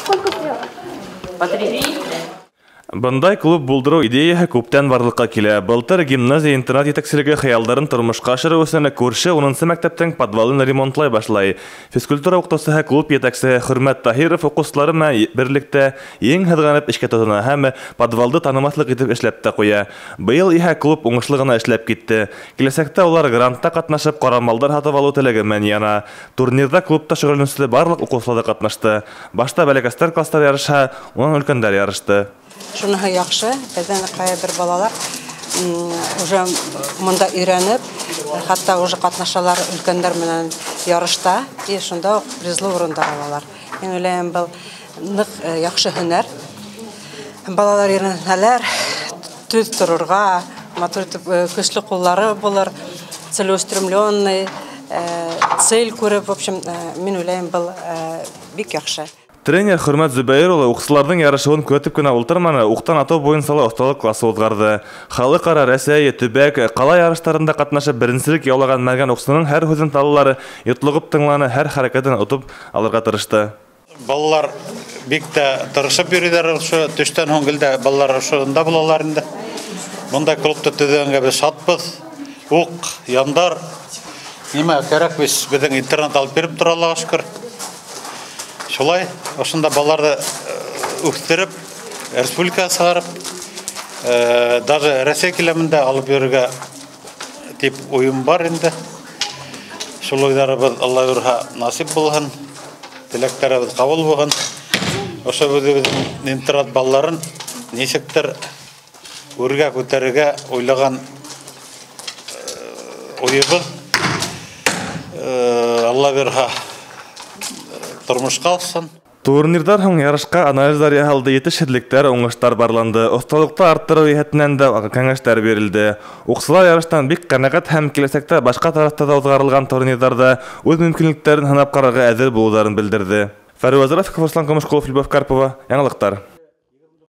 Сколько стрелок? По три. Бындай клуб булдырыу идеяһы күптән барлыҡҡа килә. Былтыр гимназия-интернат етәкселеге хыялдарын тормошҡа ашырыу өсөн күрше 10-нсы мәктәптең подвалын ремонтлай башлай. Физкультура уҡытыусыһы, клуб етәксеһе Хөрмәт Таһиров уҡыусылары менән берлектә ең һыҙғанып эшкә тотона һәм подвалды танымаҫлыҡ итеп эшләп тә ҡуя. Быйыл иһә клуб уңышлы ғына эшләп китте. Киләсәктә улар грантта ҡатнашып ҡорамалдар һатып алыу теләге менән яна. Турнирҙа клубта шөғөлләнеүсе барлыҡ уҡыусылар ҙа ҡатнашты. Башта бәләкәстәр кластар ярышһа, унан өлкәндәр ярышты. Шуныһы яҡшы, беҙҙең ҡайһы бер балалар уже мында өйрәнеп, хатта уже ҡатнашалар өлкәндәр менән ярышта, и шунда уҡ призлы урындар алалар. Мин уйлайым, был ныҡ яҡшы һөнәр. Балалар өйрәнһәләр, төҙ торорға, матур итеп, көслө ҡуллары булыр, целеустремленный, цель күреп, в общем, мин уйлайым, был бик яҡшы. Тренер Хөрмәт Зөбәйер улы уҡсыларҙың ярышыуын күҙәтеп кенә ултырманы, уҡтан атыу буйынса ла оҫталыҡ классы уҙғарҙы. Халыҡ-ара, Рәсәй, төбәк, ҡала ярыштарында ҡатнашып беренселек яулаған мәргән уҡсының һәр һүҙен балалары йотлоғоп тыңланы, һәр хәрәкәтен отоп алырға тырышты. Балалар бик тә тырышып йөрөйҙәр, ошо төштән һуң гел дә балалар ошонда булалар инде. Бындай клубты төҙөгәнгә беҙ шатбыҙ. Уҡ, яндар, нимә кәрәк, беҙҙең интернат алып биреп тора, Аллаға шөкөр. Шулай, ошонда балаларҙы үҫтереп, республикаға сығарып, даже Рәсәй киләмендә алып йөрөргә тип уйым бар инде. Шул уйҙарыбыҙ Алла бирһә насип булһын, теләктәребеҙ ҡабул булһын. Ошо үҙебеҙҙең интернат балаларын нисектер үргә күтәрергә уйлаған уйыбыҙ, Алла бирһә тормошҡа алсын. Турнирҙар һуң ярышҡа анализдар яһалды, етешһеҙлектәр, уңыштар барланды. Оҫталыҡты арттырыу йәһәтенән дә кәңәштәр бирелде. Уҡсылар ярыштан бик ҡәнәғәт һәм киләсәктә башҡа тарафта ла уҙғарылған турнирҙарҙа үҙ мөмкинлектәрен һынап ҡарарға әҙер булыуҙарын белдерҙе. Фәруаз Рафиков, Руслан Камышҡулов, Любовь Карпова. Яңылыҡтар.